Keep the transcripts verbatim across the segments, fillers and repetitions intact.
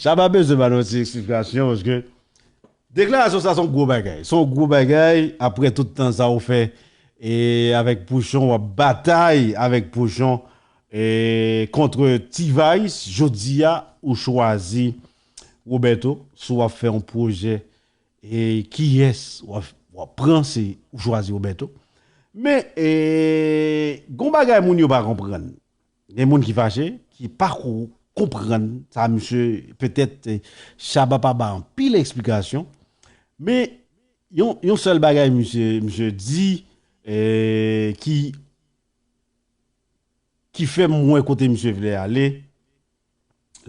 Shabba bezwen ba nou ti eksplikasyon, paske deklarasyon sa se yon gwo bagay. Se yon gwo bagay, apre tout tan sa ou fè, e avèk Pouchon, w ap batay avèk Pouchon, e kont T-Vice, jodi a, ou chwazi Roberto, si w ap fè yon pwojè, e kiyès w ap, w ap pran, se ou chwazi Roberto. Men, e, gon bagay moun yo pa konprann. Gen moun ki fache, ki pa ko-, konprann sa, misye, petèt, eh, Shabba pa ba anpil eksplikasyon, men yon, yon sèl bagay misye, misye di, eh, ki, ki fè m wè kote misye vle ale.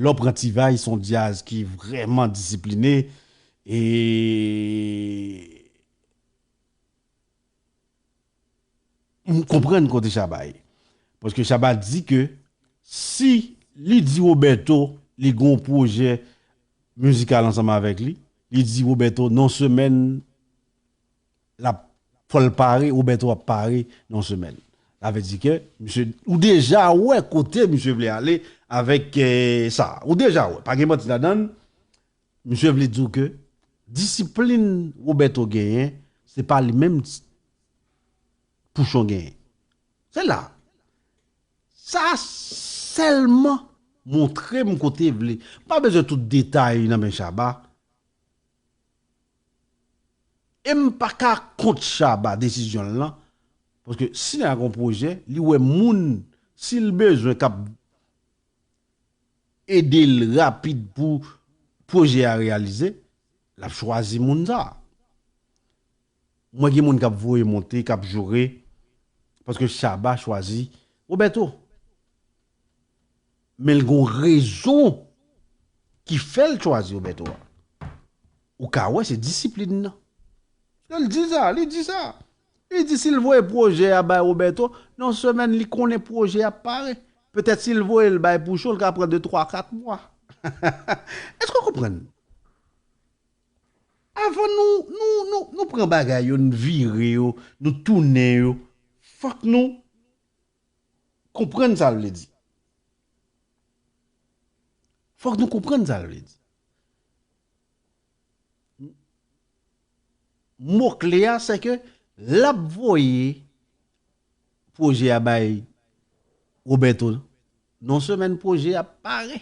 Lè w pran T-Vice, se yon djaz ki vrèman disipline, e m konprann kote Shabba ye. Paske Shabba di ke si li di Roberto li gen yon pwojè mizikal ansanm avèk li, li di Roberto nan semèn l ap, fò l pare, Roberto ap pare nan semèn. Sa vle di ke misye, ou deja wè kote misye vle ale avèk, eh, sa. Ou deja wè, pa gen manti ladan l. Misye vle di w ke disiplin Roberto genyen, se pa li menm Pouchon genyen. Se la. Sa sèlman montre m kote vle. M pa bezwen tout detay nan men Shabba. E m pa ka kont Shabba desizyon l lan. Paske si nèg la gon pwojè, li wè moun, si l bezwen k ap ede l rapid pou pwojè a reyalize, l ap chwazi moun sa a. Mwen gen moun k ap voye monte, k ap joure, paske Shabba chwazi Roberto. Men l gon rezon ki fè l chwazi Roberto a. Ou ka wè se disiplin nan. Paske l di sa, li di sa. Li di si l voye pwojè a bay Roberto, nan semèn li konnen pwojè a pare. Petèt si l voye l bay Pouchon, l ka pran de, twa, kat mwa. Èske w konprann? Avan nou, nou, nou, nou pran bagay yo, nou vire yo, nou tounen yo, fòk nou konprann sa l vle di. Fòk nou konprann sa l vle di. Mo kle a, se ke l ap voye pwojè a bay Roberto. Non sèlman pwojè a pare,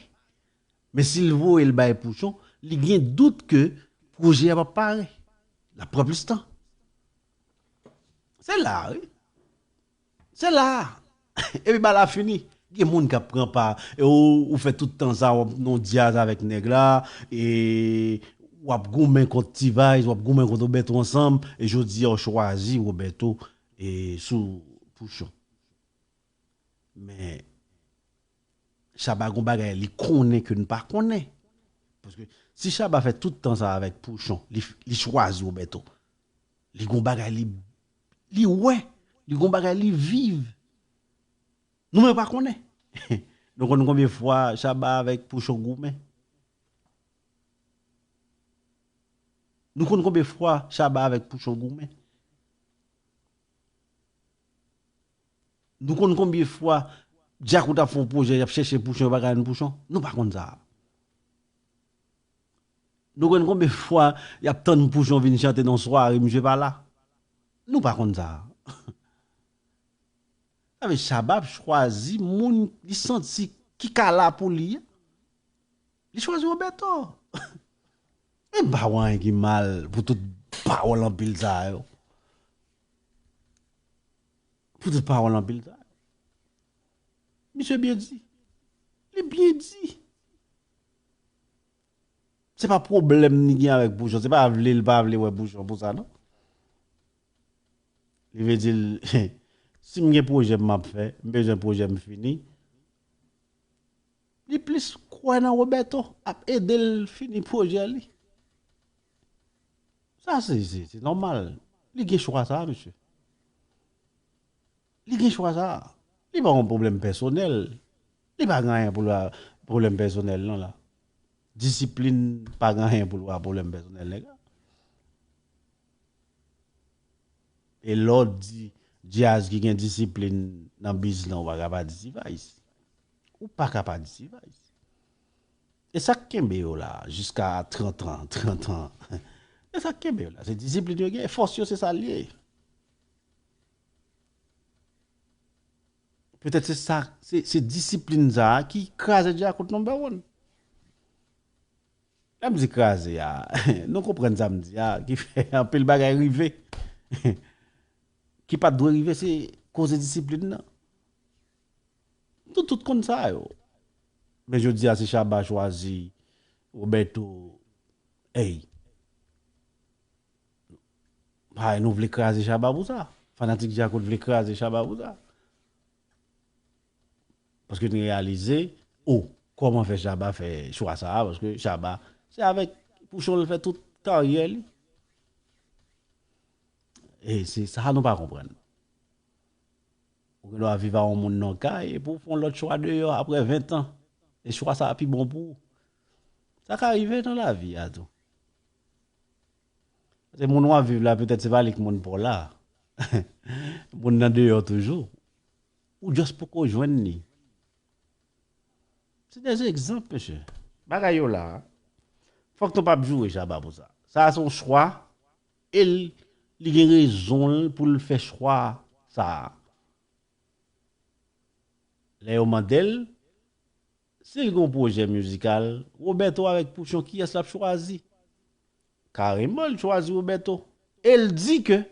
men si l voye l bay Pouchon, li gen dout ke pwojè a p ap pare. L ap pran plis tan. Se la, wi. Se la. Epi ba la fini. Gen moun k ap pran pa. E ou, ou fè tout tan sa, w ap nan djaz avèk nèg la, e w ap goumen kont T-Vice, w ap goumen kont Roberto ansanm, e jodi a w chwazi Roberto e sou Pouchon. Men, Shabba gon bagay li konnen ke n pa konnen. Paske si Shabba fè tout tan sa avèk Pouchon, li, li chwazi Roberto. Li gon bagay li, li wè, li gon bagay li viv. Nou menm pa konnen. Nou konn konbyen fwa Shabba avèk Pouchon goumen? Nou konn konbyen fwa Shabba avèk Pouchon goumen? Nou konn konbyen fwa Djakout ap fè yon pwojè, y ap chèche Pouchon, yo pa ka jwenn Pouchon? Nou pa konn sa. Nou konn konbyen fwa y ap tann Pouchon vin chante nan sware, misye pa la? Nou pa konn sa. Sa vle Shabba ap chwazi moun li santi ki ka la pou li a. Li chwazi Roberto. E m pa wè anyen ki mal pou tout pawòl anpil sa yo. Pou tout pawòl anpil sa yo. Misye byen di. Li byen di. Se pa pwoblèm li gen avèk Pouchon. Se pa vle l pa vle wè Pouchon pou sa, non. Li vle di l, si m gen pwojè m ap fè, m bezwen pwojè m fini. Li plis kwè nan Roberto, ap ede l fini pwojè li. Sa se, se, se nòmal. Li gen chwa sa, mesye. Li gen chwa sa. Li pa yon pwoblèm pèsonèl. Li pa gen anyen pou l a pwoblèm pèsonèl, non, la. Disiplin pa gen anyen pou l wè a pwoblèm pèsonèl, nèg la. E lè w di djaz ki gen disiplin nan biz lan, ou pa ka pa di T-Vice. Ou pa ka pa di T-Vice. E sa k kenbe yo la, jiska trant an, trant an. E sa k kenbe yo la, se disiplin yo gen, fòs yo se sa l ye. Petèt se sa, se, se disiplin sa a ki kraze Djakout number one. Lè m di kraze a, nou konprann sa m di a, ki fè anpil bagay rive. Ki pa t dwe rive, se koze disiplin nan. Nou tout konn sa yo. Men jodi a, si Shabba chwazi Roberto, ey, pa nou vle kraze Shabba pou sa. Fanatik Djakout vle kraze Shabba pou sa. Paske nou reyalize, o, kòman fè Shabba fè chwa sa a, paske Shabba, se avèk Pouchon l fè tout karyè li. E se sa nou pa konprann. Ou gen dwa viv a yon moun nan kay, epi w fè yon lòt chwa deyò apre ven tan. E chwa sa a pi bon pou ou. Sa ka rive nan lavi a tou. Se moun w ap viv la, petèt se pa li k moun pa w la. Moun nan deyò toujou. Ou just poko jwenn li. Se de egzanp, mesye. Bagay yo la. Fòk nou p ap joure Shabba pou sa. Sa a se yon chwa. E l, li gen rezon l pou l fè chwa sa a. Lè yo mande l, si l gen yon pwojè mizikal, Roberto avèk Pouchon, kiyès l ap chwazi? Kareman, l chwazi Roberto. E l di ke